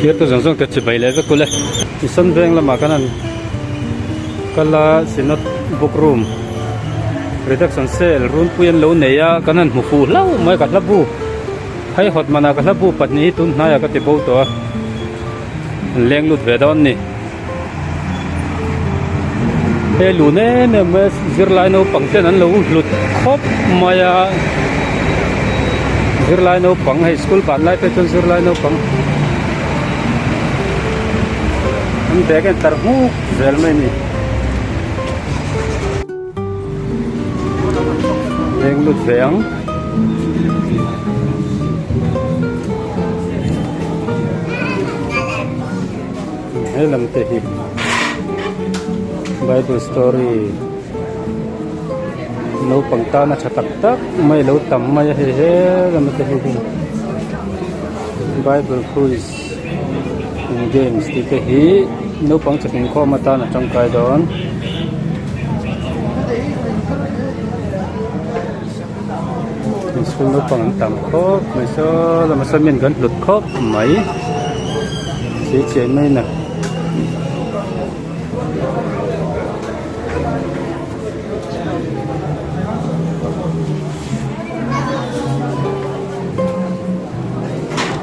Thirtu zawng zawng te chibai leh vek ule. Mission veng lamah kan han kal a Synod book room reduction sale runpui an lo nei a kan han hmu fuh hlauh mai ka hla bu haihawt manah ka hla bu pahnih hi tun hnaiah ka ti bo tawh a an leng lut ve dawn a ni. He lun em em mai a zirlai naupang ten an lo hlut khawp mai a zirlai naupang hei school ban lai phei chuan zirlai naupang an bag a intlar nghuk zel mai a ni. Leng lut ve ang. He lam te hi bible story naupang tana tha tak tak mai lo tam mai a hei he lam te hi bible quiz and games tih te hi naupang chi inkhawm atan a tangkai dawn. School naupang an tam khawp mai saw lama saw min kan hlut khawp mai chei chei mai na.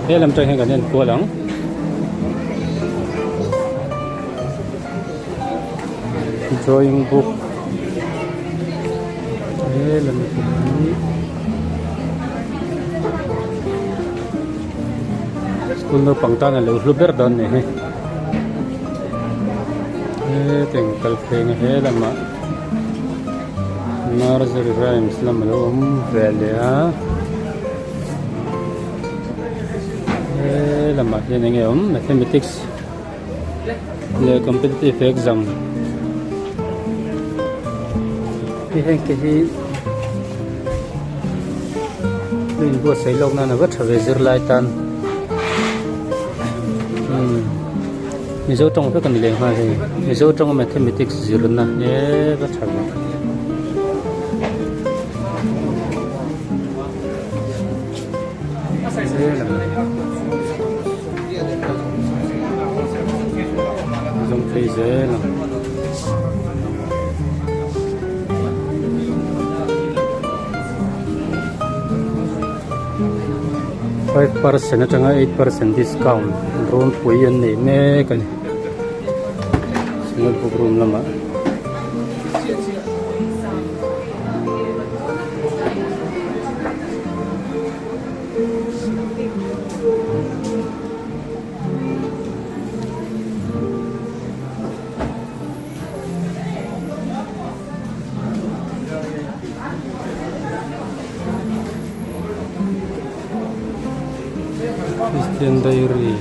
He lam tang hian kan en kual ang. Drawing book he lam te hi school naupang tan a lo hlu ber dawn ni hi heteng kal pheng he lamah nursery rhymes lam a lo awm ve leh a he lamah hian enge awm mathematics leh competitive exam hi heng te hi a inbuatsaih lawk nan a va tha ve zirlai tan umm mizo tawng vek a ni leh nghal hei mizo tawnga mathematics zirna e va tha ve. Zawng phei zel ang. 5% atanga 8% discount runpui an nei mek a ni single book room lamah. Christian Diary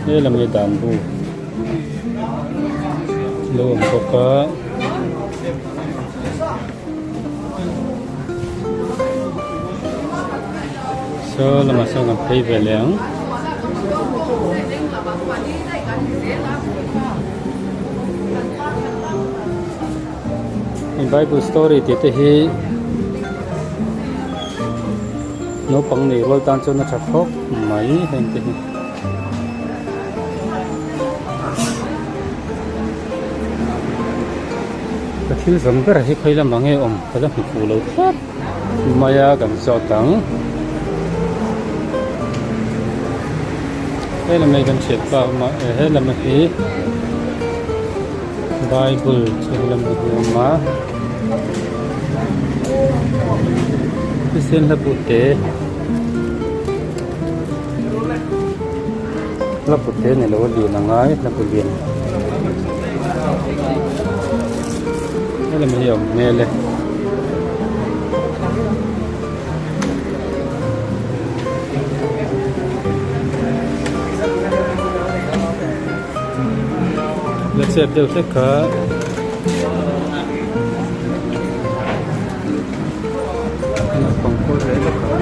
He lam hi dan bu lo awm bawk a saw lamah sawn kan phei ve leh ang. Bible story tih te hi naupang nei rual tan chuan a tha khawp mai heng te hi. Ka thil zawng ber hi khawi lamah nge awm ka la hmu fuh lo tlat mai a kan zawt ang. He lam hi kan hriat pa awm a he lam hi Bible chu he lam hi a awm a thisen hla put te hla put te ni lo a lian a ngai hla put lian he lam hi a awm hmel e. La chep deuh hlek kha naupang pawl leh vek a.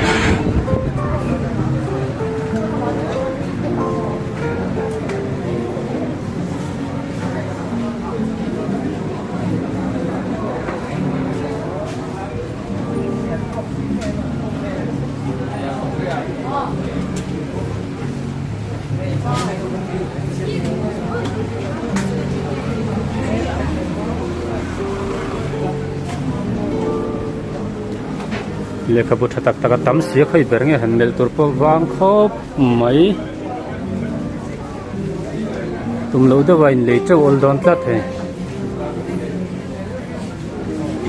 Lehkhabu tha tak tak a tam si a khawi ber nge han melh tur pawh vang khawp mai. Tum loh deuh a inlei teuh awl dawn tlat hei.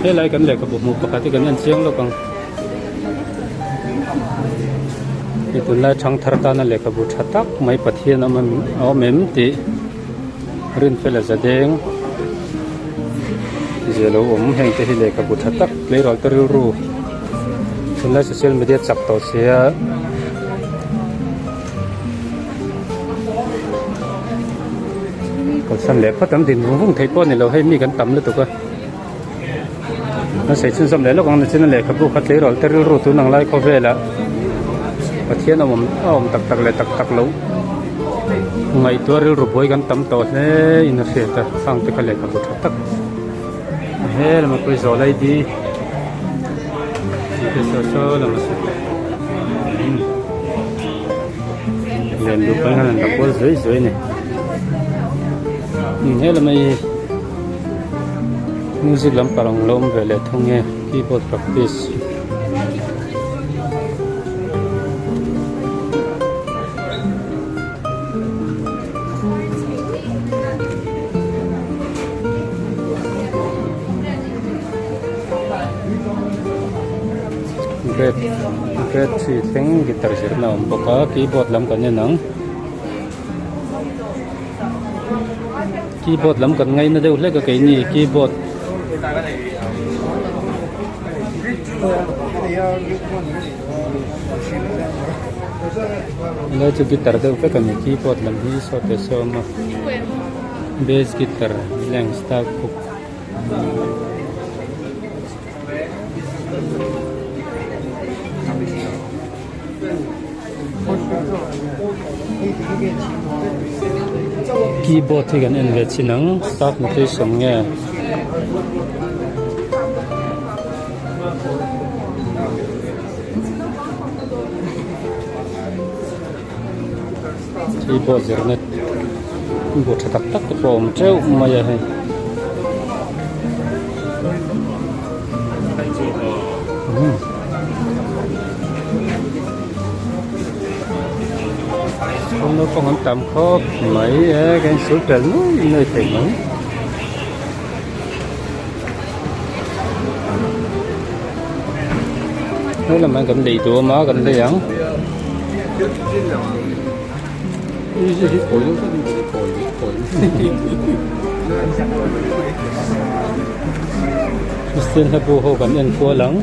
Helai kan lehkhabu hmuh pakhat hi kan en chiang lawk ang. Hei tunlai thangthar tana lehkhabu tha tak mai Pathian a awm em tih Rinfela Zadeng zia lo awm heng te hi lehkhabu tha tak tleirawl te rilru tunlai social media chak tawh sia. Kalsan leh phawt ang din vung vung theih pawh a ni lo hei mi kan tam lutuk a an sawi chhunzawm leh lawk ang nachin a lehkhabu kha tleirawl te rilru tun ang lai khawvelah Pathian a awm a awm tak tak leh tak tak loh ngaihtuah rilru buai kan tam tawh hle in a hriat a khang te kha lehkhabu tha tak he lama pawh hi zawh lai di saw saw lama saw. Len duh pawn khan an la kual zuai zuai a ni he lam hi music lampang ang lo awm ve leh thung nge keyboard practice grade grade 3 thleng guitar zirna a awm bawk a keyboard lam kan en ang keyboard lam kan ngaina deuh hlek a keini keyboard helai chu guitar deuh vek a ni keyboard lam hi saw te saw a awm a bass guitar leng star book. Keyboard hi kan en ve chin ang staff notation nge keyboard zirna bu tha tak tak te pawh a awm teuh mai a hei. School naupang an tam khawp mai e ka insul tel nuai nuai thei mai. He lamah hian kan lei duh awm a kan lei ang. Christian hla bu ho kan en kual ang.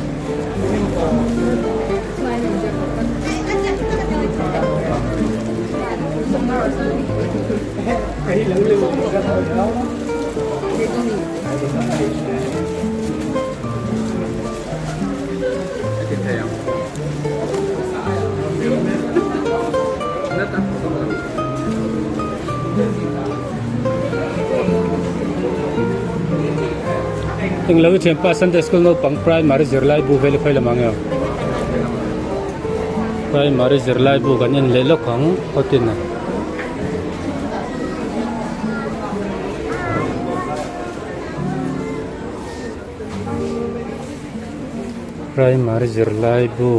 Englo i thianpa Sunday School naupang primary zirlai bu vel i khawi lam ang emaw primary zirlai bu kan en leh lawk ang khawtin a. Primary zirlai bu.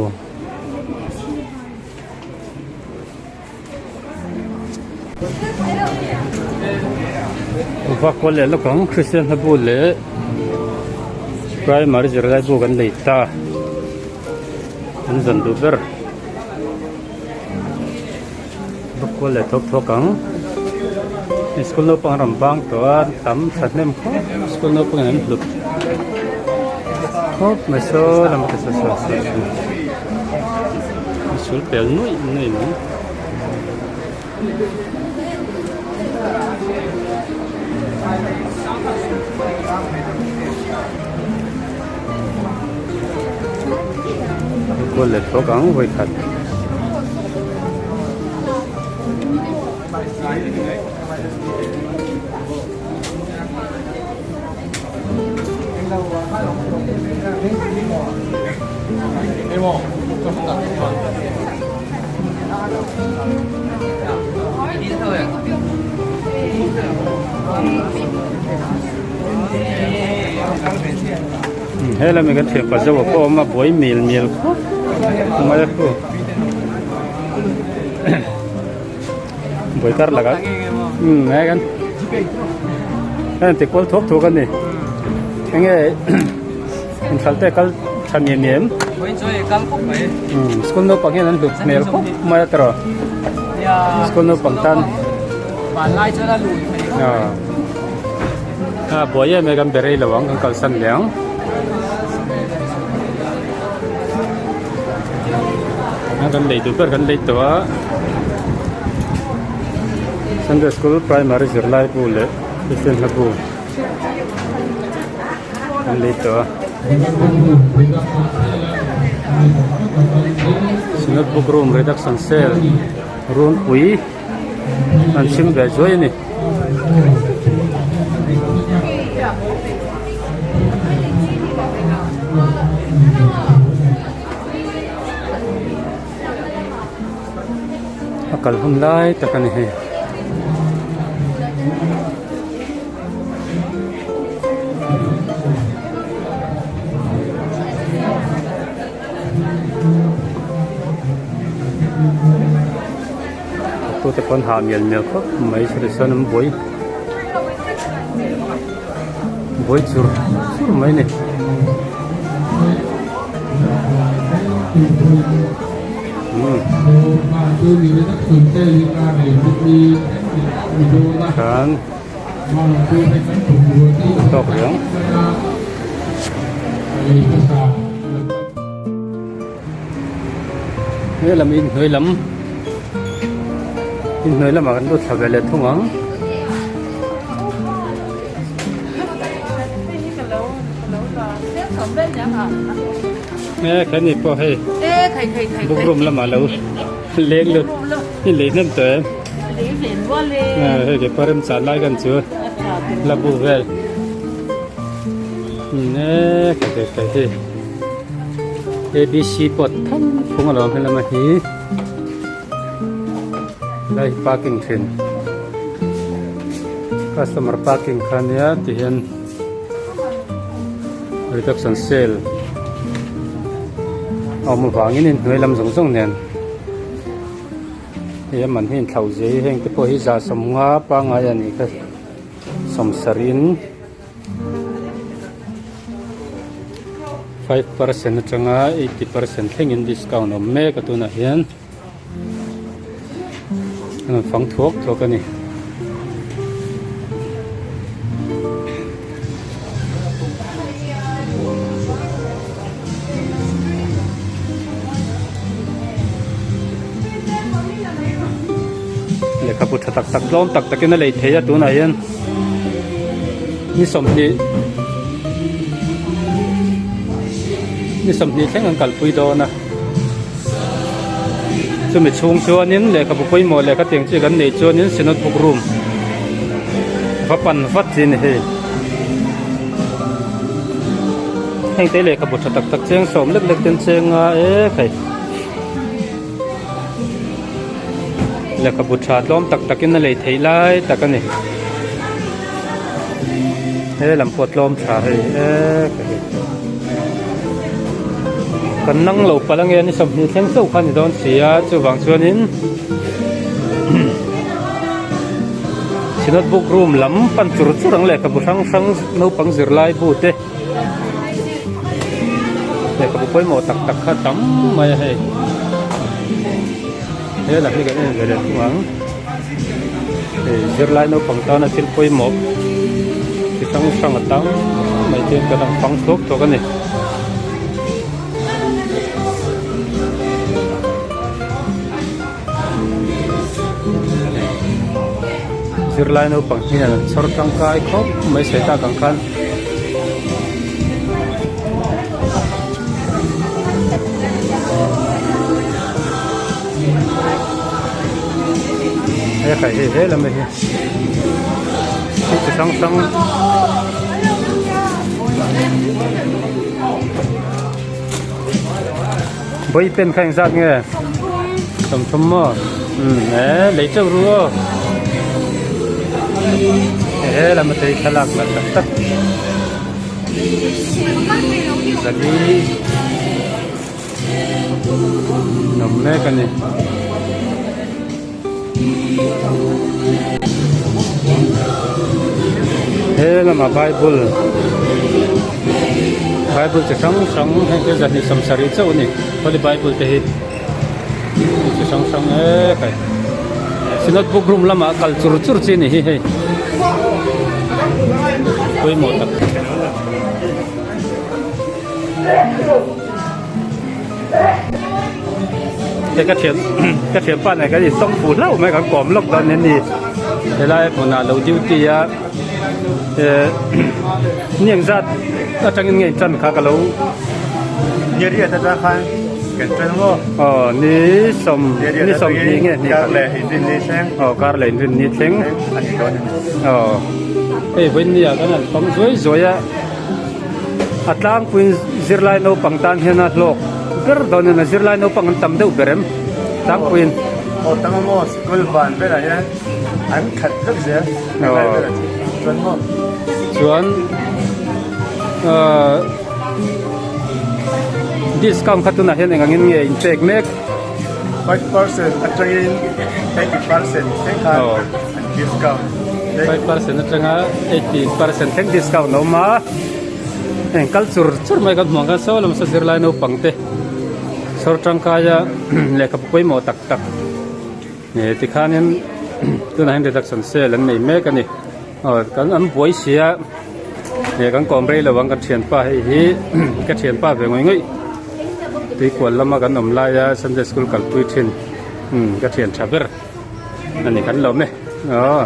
Vak kual leh lawk ang Christian hla bu leh primary zirlai bu kan nei ta an zan duh ber vak kual leh thawk thawk ang school naupang rawn bang tawh a tam thahnem khawp school naupang in an hlut khawp mai saw lam te saw saw saw sul pel nuaih nuaih mai. Kual leh thawk ang vawikhat. Helami kan thianpa zo a pawh a awm a buai mial mial khawp mai a khu buai kar lakah umm he kan heng ti kual thuak thuak a ni enge inthal te kal tha miam miam umm school naupang hian an hlut hmel khawp mai a tiraw school naupang tan aw. A buai em e kan be rei lo ang kan kalsan leh ang. A kan lei duh ber kan lei tawh a Sunday school primary zirlai bu leh Christian hla bu kan lei tawh a. Synod book room reduction sale runpui an chhim ve zuai a ni. A kal hun lai tak a ni hei. Tute pawh an hah mial mial khawp mai chutah chuan an buai buai chur chur mai a ni. Khan tawk rih ang. He lam inhnuai lam inhnuai lamah kan lut thla ve leh thung ang. He kha ni pawh hei book room lamah lo leng lut i lei hnem tawh em hei ke pawh remchah lai kan chu la bu vel e kha kha hei. Abc pawh thang phung a lo awm helama hi helai hi parking thin customer parking kha ania tihian reduction sale a awm avangin inhnuai lam zawng zawng nen hei a man hi inthlauh zia hi heng te pawh hi 150 pangngai a nih kha 70 in. 5% atanga 80% thlengin discount awm mek a tunah hian an rawn fang thuak thuak a ni. Lehkhabu tha tak tak tlawm tak takin a lei thei a tunah hian. Ni 20 ni 20 thleng an kalpui dawn a chumi chhung chuanin lehkhabu pawimawh lehkha tiang chi kan neih chuanin synod book room va pan vat chi a ni hei heng te lehkhabu tha tak tak cheng sawm lek lek ten cheng a e khai. Lehkhabu tha tlawm tak takin a lei theih lai tak a ni. He lam pawh tlawm tha hei e ka hi. Kan nang lo palh ange ni 20 thleng chauh kha ni dawn si a chuvang chuanin Synod book room lam pan chur chur ang lehkhabu hrang hrang naupang zirlai bu te Lehkhabu pawimawh tak tak kha tam mai a hei. He lam hi kan en ve leh thung ang. Hei zirlai naupang tana thil pawimawh chi hrang hrang a tam mai te kan ang fang thuak thuak a ni. Zirlai naupang hian an chhawr tangkai khawp mai sawi tak ang khan. He khai hei he lam hi thil chi hrang hrang Vawi pen kha engzat nge? 30 maw? Umm e lei chauh ru aw. He lam a thei thlalak la tak tak. Zali awm mek a ni. He lamah bible bible chi hrang hrang heng te zahnih sawmsarih chauh a ni holy bible te hi chi hrang hrang e kai synod book room lamah kal chur chur chi a ni hi hei pawimawh tak. Hei ka thian ka thianpa nen kan intawng fuh hlauh mai kan kawm lawk dawn nen ni helai hmunah lo duty a eh ni ang zat atangin nge tan kha ka lo Ni riat atang khan kan tan maw aw ni sawm ni sawm hnih nge hnih kar leh inrin ni thleng aw kar leh inrin ni thleng a ni dawn a ni aw hei vawiin ni ah kan han fang zuai zuai a. A tlangpuiin zirlai naupang tan hian a hlawk ber dawn in a zirlai naupang an tam deuh ber em tlangpuiin. Aw tam a maw sikul van velah hian an khat vek zel zirlai velah chuan maw. Chuan ahh discount kha tunah hian eng angin nge in pek mek. 5% atangin 80% thleng khan an discount. 5% atanga 80% thleng discount a awm a, heng kal chur chur mai kan hmuh ang khan saw lam saw zirlai naupang te sawr tangkaia lehkhabu pawimawh tak tak eh tikhanin tunah hian reduction sale an nei mek a ni aw kan an buai si a eh kan kawm rei lo ang kan thianpa hei hi ka thianpa ve ngawih ngawih. Tuikual lama kan awm laia Sunday school kalpui thin umm ka thian tha ber a ni kan lawm e aw.